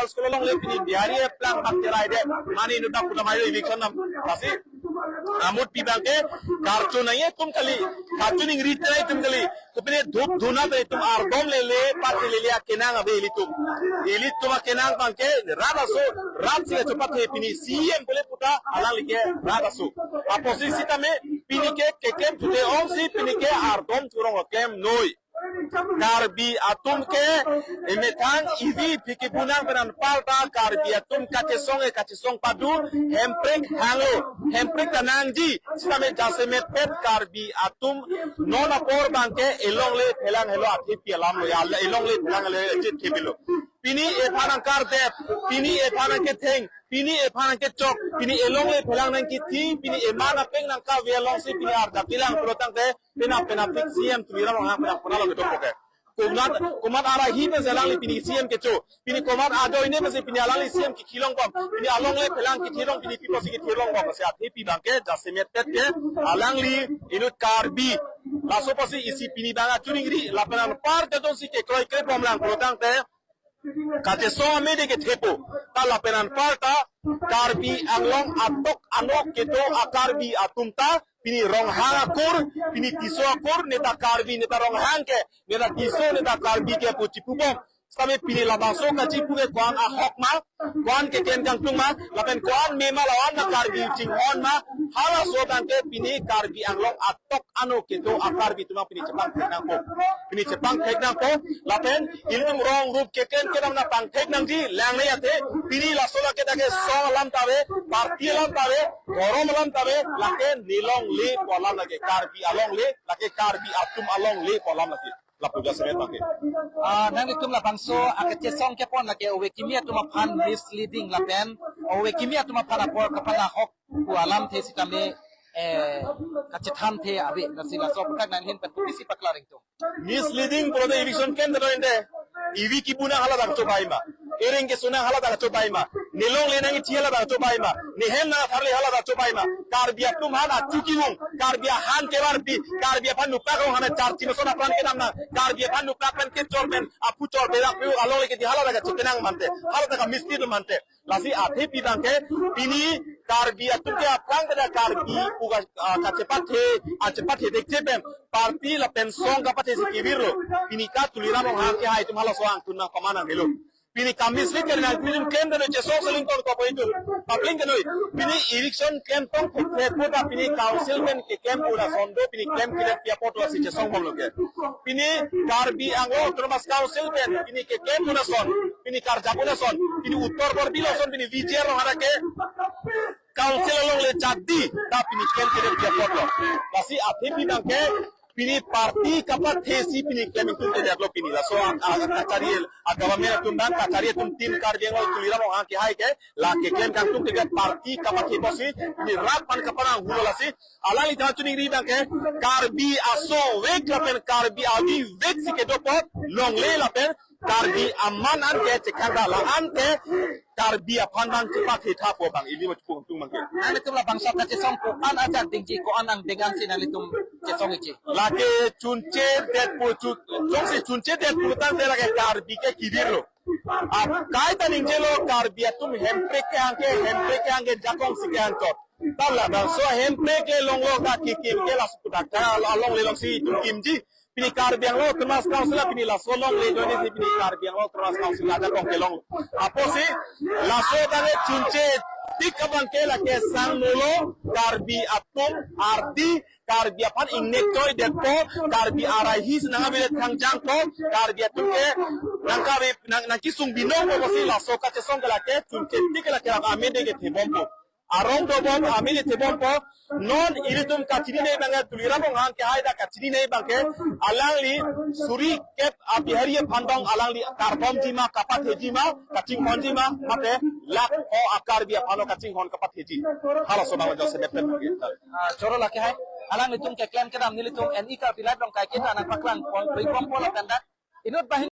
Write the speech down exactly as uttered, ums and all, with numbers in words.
School along le pini Bihari aplang bak cherai de. Mane inut dak puta mai eviction nam. Lasi amut pi abang ke karchun nangji atum kali, karchun ingri nangji atum kali. Kopine dhup dhuna pen itum ardom lele, pathe lele akenang ave ilitum. Ilitum akenang abang ke rat aso, rat si achopat he pini C M pule puta alangli ke rat aso. Apotsi sitame pini ke keklem chute ongsi pini ke ardom churong klem noi. Karbi atum ke emethang isi phiki bunang pen anparta Karbi atum kachesong e kachesong padu, Hemprek hanglo, Hemprek ta nangji, sitame jasemet pet Karbi atum non apor abang ke elongle phelang helo athepi alam lo ya, elongle phelang helo ejit kebilo. Pini ephan angkar dep, pini ephan angketheng, pini ephan angkechok, pini elongle phelang nangkethi, pini eman apeng nangkave alongsi pini arjap tilang pulotangte, penap penap tik C M Tuliram Ronghang penap puna lo ketok poke. Komat, komat arahi pen si alangli pini C M kecho. Pini komat ajoine pen si pini alangli C M kekhilong bom. Pini alongle phelang kethilong pini pi apotsi kethilong bom. Si athepi abang ke jasemet pet ke alangli inut Karbi. Laso apotsi isi pini abang achun ingri lapen anparta jongsi kekroi kre bomlang pulotangte kachesong amede kethepo. Ta lapen anparta Karbi Anglong atok ano kedo a-Karbi atum ta pini Ronghang akur, pini Tisso akur, neta Karbi, neta Ronghang ke, neta Tisso, neta Karbi ke pu chipu bom. Sitame pini labangso kachipu ke ko-an ahok ma, ko-an keklem kangtung ma, lapen ko-an me ma, la-an ma Karbi chinghon ma, halaso abang ke pini Karbi Anglong atok ano kedo a-Karbi atum pini chepangthek nangpo. Pini chepangthek nangpo, lapen ilitum rong rup keklem kedam na pangthek nangji, lang ne athe, pini laso lake ta kesong alam ta ave, party alam ta ave, dhorom alam ta ave, lake nelongle pu alam lake Karbi alongle, lake Karbi atum alongle pu alam lake. Lapu jasemet abang ke. Ah, nanglitum labangso akachesong kepon lake ove kimi atum aphan misleading lapen ove kimi atum aphan apor kapanahok pu alamthe sitame, eh, kachethan the ave, lasi laso aputhak nanghin pen kopisi paklang ringtung. Misleading pulote eviction klem ta do ende. Ivi kibunang hala dak chobai ma. Ereng kesunang hala dak chobai ma. Nelongle nangkethi hala dak chobai ma. Nehem nangtharle hala dak chobai ma. Karbi atum aphan achu kivung. Karbi ahan kevarpi. Karbi aphan nukak rong hana charchi mason apran kedam na. Karbi aphan nukak pen kechor pen aphu chor berak pe alongle kethi hala dak chotenang mante. Hala dak mislead mante. Lasi athepi abang ke pini Karbi atum ke aphrang kada Karbi pu ka, ah, kachepathe, achepathe dekche pen party lapen song kapathe si kevirlo. Pini ka Tuliram Ronghang kehai atum halaso angtun nangpaman nanghelo. Pini kamislead ke nangtum klem keno chesong seling ton kopo itum. Kapling keno pini eviction klem tong phe phe puta pini council pen keklem pu ason do pini klem kile pi apot lasi chesong bomlo ke. Pini Karbi Anglong Autonomous Council pen pini keklem pu ason, pini karjap pu ason, pini Uttar Borbil ason, pini V G R Ronghang ke council alongle chadi, ta pini klem kile pi apot lo. Lasi athepi abang ke pini party kapathe si pini klem ingtungte detlo pini. Laso a, a, kachari a-government atum abang kachari atum team Karbi Anglong Tuliram Ronghang kehai ke la keklem kangtungte party kapathe pusi pini rat aphan kapanang hulo lasi alangli ta chuningri abang ke Karbi asovek lapen Karbi avivek si kedo apot longle lapen Karbi aman an ke chekhang ra la-an ke Karbi aphan abang chepathe tha pu abang ili ma chepung tung abang ke. Nanglitum labangso kachesong ko-an ajat dingji ko-an angdeng ansi nanglitum chesong ikji. Lake chunche det pu chu, jongsi chunche det pu tangte lake Karbi ke kevirlo. Ap kaita ningjelo Karbi atum Hemprek kehang ke, Hemprek kehang ke jakong si kehang chot. Ta labangso Hemprek le longlo ta kekim ke laso pudak ta alongle alongsi itum kimji. Pini Karbi Anglong Autonomous Council pini laso alongle ajoine si pini Karbi Anglong Autonomous Council ajakong kelong. Apotsi laso abang ke chunche tik abang ke lake sang nolo Karbi atum ardi Karbi aphan ingnek choi detpo, Karbi arahi si nangkave thangjangpo, Karbi atum ke nangkave nang, nangkesung binong po pusi laso kachesong ke lake chunche tik ke lake amede kethe bompo. Arong dobom amede the bompo. Non ilitum kachininei abang ke Tuliram Ronghang kehai ta kachininei abang ke alangli suri kep a-Bihari aphan abang alangli karbomji ma, kapatheji ma, kachinghonji ma, mate lake a-Karbi aphan lo kachinghon kapatheji. Halaso abang jose depten. Ah, choro lake hai. Alanglitum keklem kedam nelitum N E Karbi Live along kaiketa nangpaklang pon, pon, pon, lapen dak inut bahin